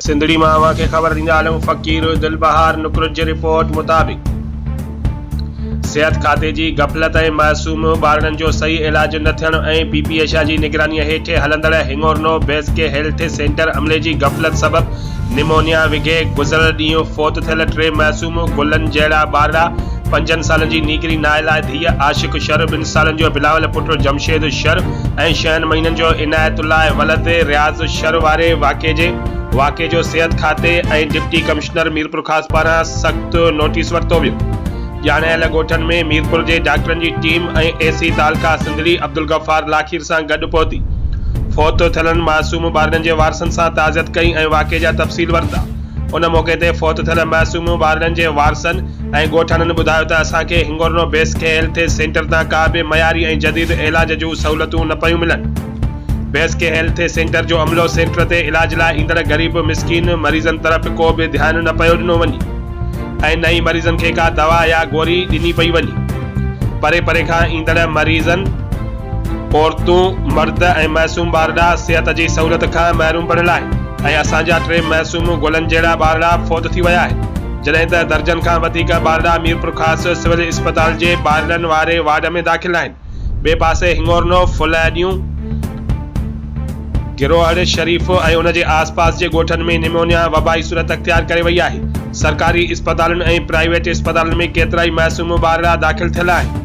سنڌڙي مان اوهان کي خبر ڏيندا هلون فقير دلبهار نقرج جي رپورٽ مطابق صحت کاتي جي غفلت ۽ معصوم ٻارڙن جو صحيح علاج نه ٿيڻ ۽ پي پي ايشا جي نگراني هيٺ هلندڙ هڱورنو بيسڪ هيلٿ سينٽر عملي جي غفلت سبب نمونيا وگهي گذريل ڏينهن فوت ٿيل ٽي معصوم گلن جهڙا ٻارڙا پنجن سالن جي نينگري نائلا ڌيء عاشق شر، ٻن سالن جو بلاول پٽ جمشيد شر ۽ ڇهن مهينن جو عنايت الله ولد رياض شر واري واقعي جي واقعي جو صحت کاتي ۽ ڊپٽي ڪمشنر ميرپورخاص پاران سخت نوٽيس ورتو ويو. ڄاڻايل ڳوٺن ۾ ميرپور جي ڊاڪٽرن جي ٽيم ۽ اي سي تعلقه سنڌڙي عبدالغفار لاکير سان گڏ پهتي فوت ٿيلن معصوم ٻارڙن جي وارثن سان تعزيت ڪئي ۽ واقعي جا تفصيل ورتا. ان موقعي تي فوت ٿيل معصوم ٻارڙن جي وارثن ۽ ڳوٺاڻن ٻڌايو ته اسان کي هنگورنو بيسڪ هيلٿ سينٽر تان ڪا به معياري ۽ جديد علاج جون سهولتون نه پيون ملن. بيسڪ هيلٿ سينٽر جو عملو سينٽر تي علاج لاء ايندڙ غريب مسڪين مريضن طرف ڪو به ڌيان نه پيو ڏنو وڃي ۽ نه ئي مريضن کي ڪا دوا يا گوري ڏني پئي وڃي. پري پري کان ايندڙ مريضن، عورتون، مرد ۽ معصوم ٻارڙا صحت جي سهولت کان محروم بڻيل آهن ۽ اسان جا ٽي معصوم گلن جهڙا ٻارڙا فوت ٿي ويا آهن جڏهن ته درجن کان وڌيڪ ٻارڙا ميرپورخاص سول اسپتال جي ٻارڙن واري وارڊ ۾ داخل آهن. ٻئي پاسي هڱورنو، ڦلهڏيون، گروهڙ شريف ۽ ان جي آس پاس جي ڳوٺن ۾ نمونيا وبائي صورت اختيار ڪري وئي آهي. سرڪاري اسپتالن ۽ پرائيويٽ اسپتالن ۾ ڪيترائي معصوم ٻارڙا داخل ٿيل آهن.